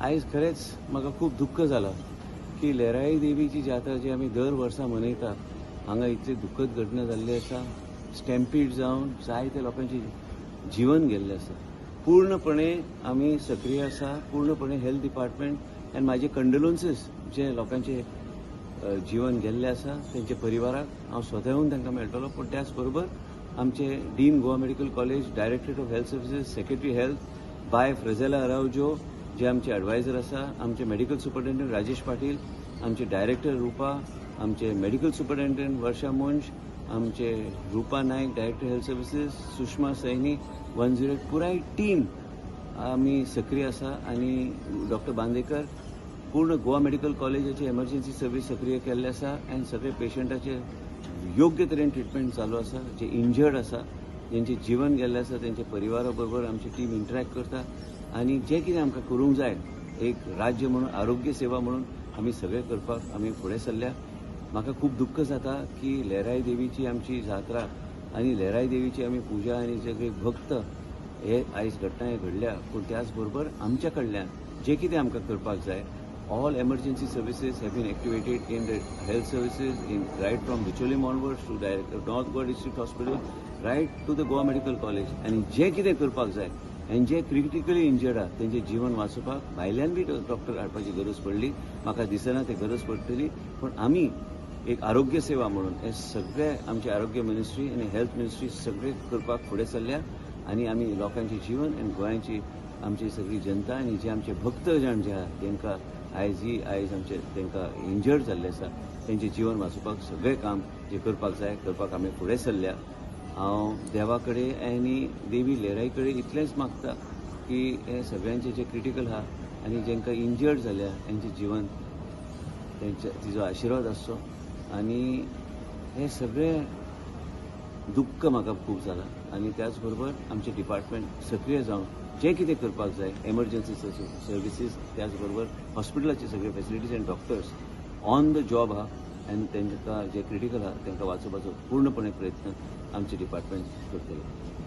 आयज खरेंच म्हाका खूब दुख्ख जालां की लेराई देवीची जात्रा जी आमी दर वर्सा मनयता, हांगा इतली दुख्खद घटना जाल्ली आसा. स्टॅम्पीड जावन जायते लोकांचे जीवन गेल्लें आसा. पूर्णपणे आमी सक्रीय आसा, पूर्णपणे हेल्थ डिपार्टमेंट आनी म्हाजे कंडोलन्सीस जे लोकांचे जीवन गेल्लें आसा तेंच्या परिवाराक. हांव स्वता येवन तांकां मेळटलो, पूण त्याच बरोबर आमचे Dean Goa Medical College, Directorate of Health Services, Secretary Health bye फ्रेझेला अरावजो जे आमचे एडवायझर आसा, आमचे मेडिकल सुपरिटेंडंट राजेश पाटील, आमचे डायरेक्टर रुपा, आमचे मेडिकल सुपरिटेंडंट वर्षा मुंज, आमचे Rupa Naik, director health services, Sushma Saini, 108, पुराय टीम आमी सक्रीय आसा. आनी डॉक्टर बांदेकर, पूर्ण गोवा मेडिकल कॉलेजाची एमर्जन्सी सर्वीस सक्रीय केल्ले आसा आनी सगळे पेशंटाचे योग्य तरेन ट्रिटमेंट चालू आसा. जे इंजर्ड आसा, जेंचें जीवन गेल्लें आसा, तेंच्या परिवारा बरोबर आमची टीम इंटरॅक्ट करता आनी जें कितें आमकां करूंक जाय एक राज्य म्हणून, आरोग्य सेवा म्हणून, आमी सगळें करपाक आमी फुडें सरल्या. म्हाका खूब दुख्ख जाता की लेराय देवीची आमची जात्रा आनी लेराय देवीची आमी पुजा आनी सगळे भक्त हे आयज घटना घडल्या, पूण त्याच बरोबर आमच्या कडल्यान जें कितें आमकां करपाक जाय, all emergency services have been activated in the health services in right from Bicholim onwards to North Goa District Hospital, right to the Goa Medical College. आनी जें कितें करपाक जाय आनी जे क्रिटिकली इंजर्ड आहा तेंचें जीवन वाचोवपाक भायल्यान बी डॉक्टर हाडपाची गरज पडली, म्हाका दिसना ते गरज पडटली, पूण आमी एक आरोग्य सेवा म्हणून हे सगळे आमचे आरोग्य मिनिस्ट्री आनी हेल्थ मिनिस्ट्री सगळे करपाक फुडें सरल्या आनी आमी लोकांचें जीवन आनी गोंयाची आमची सगळी जनता आनी जे आमचे भक्त जाण जे आहा, तांकां आयज ही आयज आमचे तांकां इंजर्ड जाल्ले आसा, तेंचें जीवन वाचोवपाक सगळें काम जें करपाक जाय करपाक आमी फुडें सरल्या. हांव देवा कडेन आनी देवी लेराई कडेन इतलेंच मागता की हे सगळ्यांचे जे क्रिटिकल आहा आनी जेंकां इंजर्ड जाल्या तेंचें जीवन तेंच्या तिजो आशिर्वाद आसचो. आनी हे सगळें दुख्ख म्हाका खूब जालां आनी त्याच बरोबर आमचें डिपार्टमेंट सक्रीय जावन जें कितें करपाक जाय, एमर्जन्सी सर्विसीस, त्याच बरोबर हॉस्पिटलाचे सगळे facilities and doctors on the job आहा आनी तांकां जे क्रिटिकल आहा तांकां वाचोवपाचो पूर्णपणे प्रयत्न आमचें डिपार्टमेंट करतलें.